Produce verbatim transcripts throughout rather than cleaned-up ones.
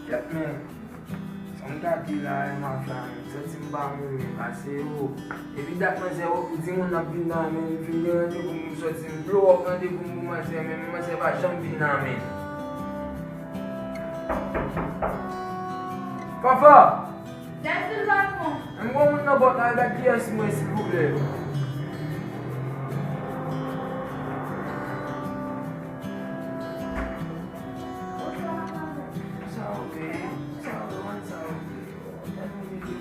Kèt men, sa m gade la, e mafya, men, m santi m pa mouri, men pase yo. Epi dat manzè, o, di moun ap vin nan men, m vin gen randevou, m sòti, m blow up randevou m pou manzè, men manzè pa janm vin nan men. Fafa! Dèyè sou l patwon. An gon moun nan pòt la, gad kiyès mwen, silvouplè. Sa ou ye? Sa ou ye? Sa ou ye?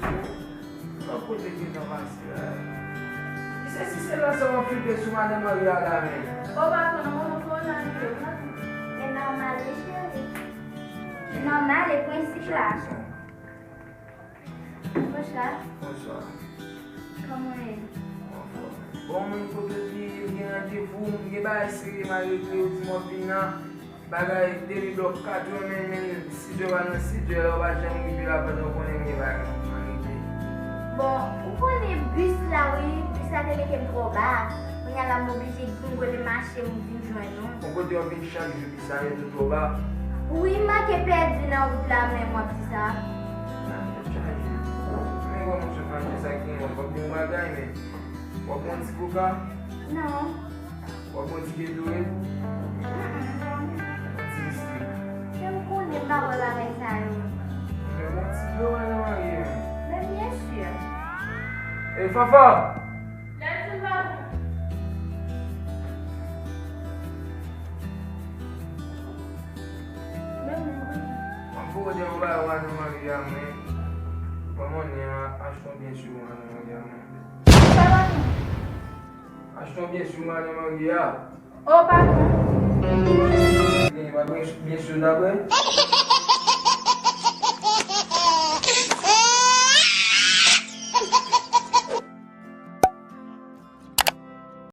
Nan kote gentan pase la. Ki se si se la sa w ap flipe sou madan Maria la, men? O patwon, nan moman pou w nan yo. E nòmal, wi, cheri. E nòmal, e prensip la. Bonswa. Bonswa. Kòman w ye? Anfòm. Bon, mwen kote w di, m gen randevou, m gen bagay serye m a regle, ou di m w ap vin nan. Bagay depi blòk kat yo, men, men sis è w al nan sis è la, ou pa janm rive la pandan w konnen m gen bagay pou m regle. Bon, ou konnen bis la wi, bis la te mete m twò ba. Kounye a la m oblije gingole mache m vin jwenn ou. Ou kote w ap vin chak jou, bis la mete w twò ba. Wi, m manke pèdi nan wout la menm w ap di sa. Nan tèt chaje. Men wè mwen sot manje sa gen, w ap di yon bagay, men w ap pran ti koka? Non. W ap pran ti Gatorade? Ti bistik? Ke m konnen m pa bwè bagay sa yo. Men bon ti dlo madan Maria. Men byen si. E Fafa! Lè di m pa bon. Men m ap voye de yon bagay madan Maria, men. Kòman n achte yon byen sou madan Maria, men. Achte yon byen sou madan Maria. O patwon. Gen pa byen, byen sou la, byen.